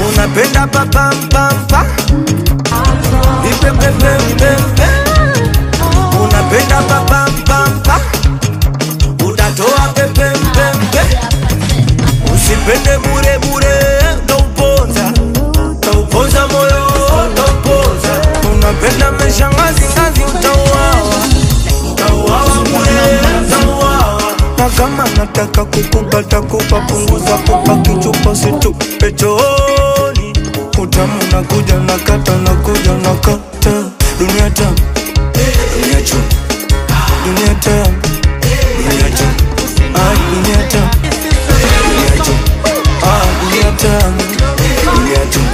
Unapenda pa pam pam pa, nipe pe pe pe pe. Unapenda pa pam pam pa, utatoa pe pe pe pe. Usipende bure bure, utauponza, utauponza moyo, utauponza. Unapenda mesha ngazi ngazi, utauawa, utauawa bure, utauawa. Na kama nataka kukupa takupa, punguza kupa kichupa usitupe chooni. Utamu nakuja nakata, nakuja nakata. Dunia tamu, dunia chum, dunia tamu, dunia chum, ay dunia tamu, dunia chum, ah dunia tamu, dunia chum.